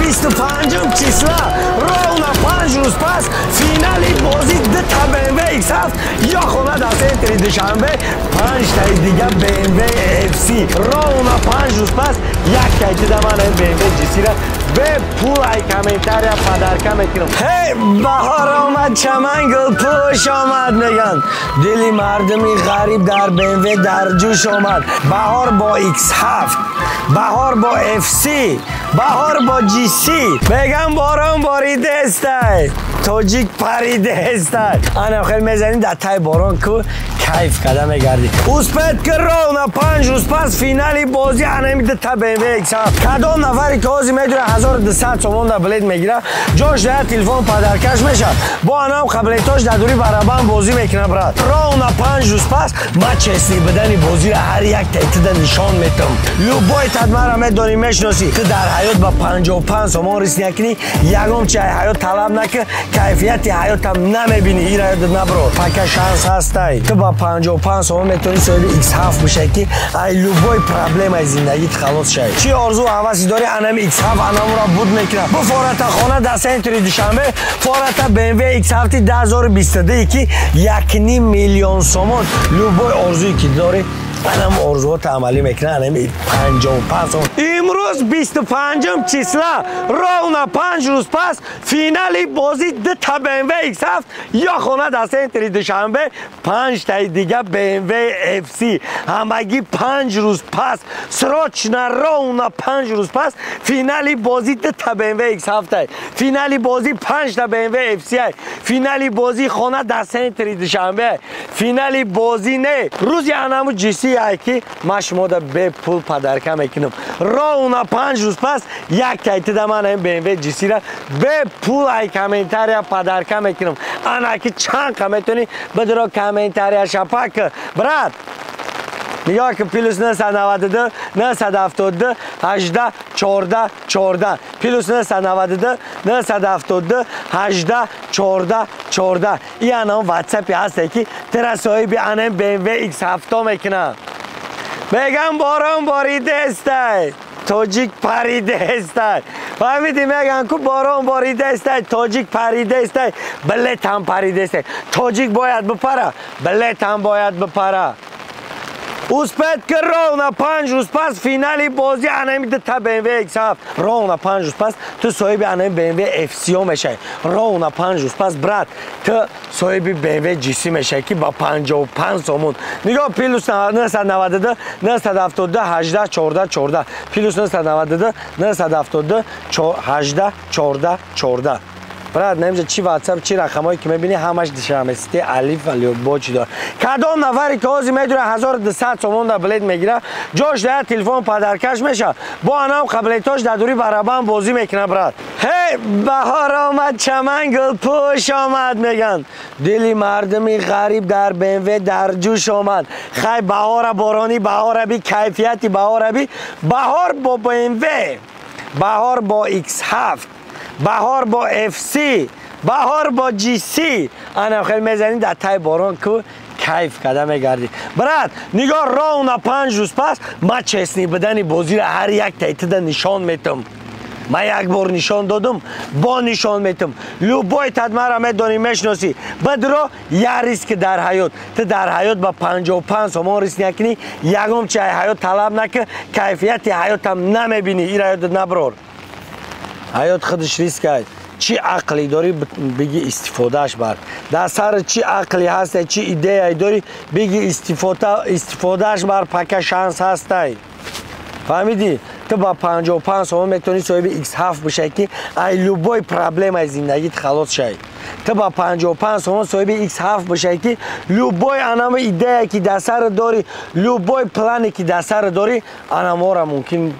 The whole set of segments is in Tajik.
25 числа, ровно 5 рӯз пас, финали бозӣ дута BMW X7 ё хона дар центри Душанбе, панҷтаи дига BMW FC. Ровно 5 рӯз пас як тайтида ман BMW GC-ра бепул ай комментария подарка мекунам. Ҳей, баҳор омад, чаман гулпӯш омад, меган, дили мардуми ғариб дар BMW дар ҷӯш омад. Баҳор бо X7, баҳор бо FC, баҳор бо GC. Меган, борон боридестай, тоҷик паридестай. Ана хел мезанӣ дар тай борон ку, кайф када мегардӣ. Успеть ки, ровно 5 рӯз пас финали бозӣ анами дута BMW X7. Кадом нафаре ки ҳозир медура 1200 сомон дар билет мегира, ҷош дая телефон подаркаш мешавад. Бо анам қаблетош дар дури барабан бозӣ мекунад. Брат, ровно 5 рӯз пас ман честный будани бозиро ҳар як тайтида нишон метам. Любой тадмара медонӣ, мешиносӣ. Ту дар ҳаёт ба 55 сомон риск накунӣ, ягон чи ҳаёт талаб накӣ, кайфияти ҳаётам намебинӣ. Ира ёдат набро, пока шанс ҳастай. Ту ба 55 сомон метавонӣ соҳиби X7 бишавӣ, ки ай любой проблемаи зиндагит халос шавӣ. Чӣ орзу ҳавасе дорӣ, анами X7 анамура буд мекунад. Буфората хона дар центри Душанбе, фората BMW X7 2022, ки 1,5 миллион сомон. Любой орзуе ки дорӣ, анам орзуҳота амалӣ мекунад. Анами 55 сомон. Имрӯз 25 числа, ровно 5 рӯз пас, финали бозӣ дута BMW X7 ё хона дар центри Душанбе, панҷтаи дига BMW FC. Ҳамагӣ 5 рӯз пас, срочно, ровно 5 рӯз пас финали бозӣ дута BMW X7, финали бозӣ панҷта BMW FC, финали бозӣ хона дар центри Душанбе. Финали бозӣ не, рӯзи анаму GC ай, ки ман шумода бепул подарка мекунам. Ровно 5 рӯз пас як тайтида ман ин BMW GC-ра бепул ай комментария подарка мекунам. Ана ки чанд қа метавонӣ, бидро комментария шапак. Брат, нигоҳ ки: плюс 992 972 18 14 14, плюс 992 972 18 14 14. И анам ватсапи ҳасте, ки тира соҳиби анам BMW X7 мекунам. Меган, борон боридестай, тоҷик паридестай. Фаҳмидӣ? Меган ку, борон боридестай, тоҷик паридестай, билетам паридестай. Тоҷик бояд бипара, билетам бояд бипара. Успеть ки, ровно 5 рӯз пас финали бозӣ анами дута BMW X7. Ровно 5 рӯз пас ту соҳиби анами BMW FC мешавӣ. Ровно 5 рӯз пас, брат, ту соҳиби BMW GC мешавӣ, ки ба 55 сомон. Нигоҳ: плюс 992 972 18 14 14, плюс 992 972 18 14 14. Брат, намиҷа чи ватсап, чи рақамҳое ки мебинӣ, ҳамаш душанбесити алиф бо чи дор. Кадом нафаре ки ҳозир медура 1200 сомон дар билет мегира, ҷош дая телефон подаркаш мешавад. Бо анам қаблетош дар дури барабан бозӣ мекунад. Брат, ҳей, баҳор омад, чаман гулпӯш омад, меган, дили мардуми ғариб дар БМВ дар ҷӯш омад. Хай, баҳора борони, баҳора би, кайфияти баҳора би. Баҳор бо БМВ, баҳор бо X7, баҳор бо FC, баҳор бо GC. Ана хел мезанӣ дар тай борон ку, кайф када мегардӣ. Брат, нигоҳ: ровно 5 рӯз пас ман честный будани бозиро ҳар як тайтида нишон метам. Ман як бор нишон додум, бо нишон метам. Любой тадмара медонӣ, мешиносӣ. Бидро як риск дар ҳаёт. Ту дар ҳаёт ба 55 сомон риск накунӣ, ягон чи ҳаёт талаб накӣ, кайфияти ҳаётам намебинӣ. Ира ёдат наброр, ҳаёт худаш риск аст. Чӣ ақле дорӣ, биги истифодааш бар. Дар сари чӣ ақле ҳастай, чӣ идеяе дорӣ, биги истифодааш бар, пока шанс ҳастай. Фаҳмидӣ? Ту ба 55 сомон метавонӣ соҳиби X7 бишавӣ, ки ай любой проблемаи зиндагит халос шавӣ. Ту ба 55 сомон соҳиби X7 бишавӣ, ки любой анама идея, ки дар сар дорӣ, любой плане, ки дар сар дорӣ, анамора мумкин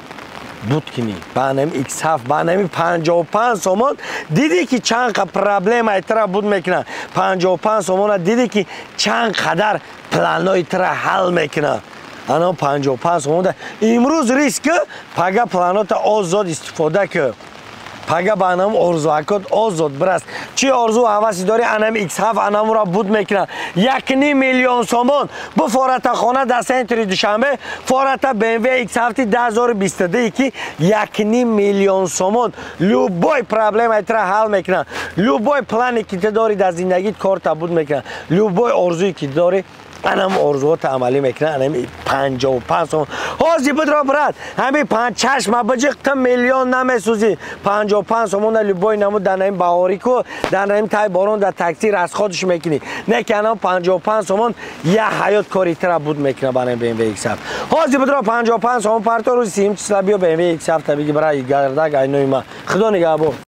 буд кунӣ ба анами X7, ба анами 55 сомон. Дидӣ, ки чанд қа проблемаи тура буд мекунад 55 сомона? Дидӣ, ки чанд қадар планои тура ҳал мекунад ана 55 сомон? Имрӯз риск, пага планота озод истифода кӣ. Пага ба анам орзуакот озод бираст. Чӣ орзу ҳаваси дорӣ, анам X7 анамура буд мекунад. 1,5 миллион сомон. Буфората хона дар центри Душанбе, фората BMW X7 2022, ки 1,5 миллион сомон любой проблемаи тра ҳал мекунад. Любой плане ки ту дорӣ дар зиндагит, корта буд мекунад. Любой орзуе ки дорӣ, анам орзуота амалӣ мекунад. Анами 55 сомон ҳози будро, брат, ҳами чашма биҷиқ, ту миллион намесӯзӣ. 55 сомона любой намуд дар нами баҳорӣ ку, дар нами тай борон дар такси расходш мекунӣ. Не ки анам 55 сомон як ҳаёт кори тра буд мекунад. Ба нами BMW X7 ҳози будро, 55 сомон парто, рӯзи 30 числа биё, BMW X7 биги, бра, гардак айнои ма. Худо нигаҳбон.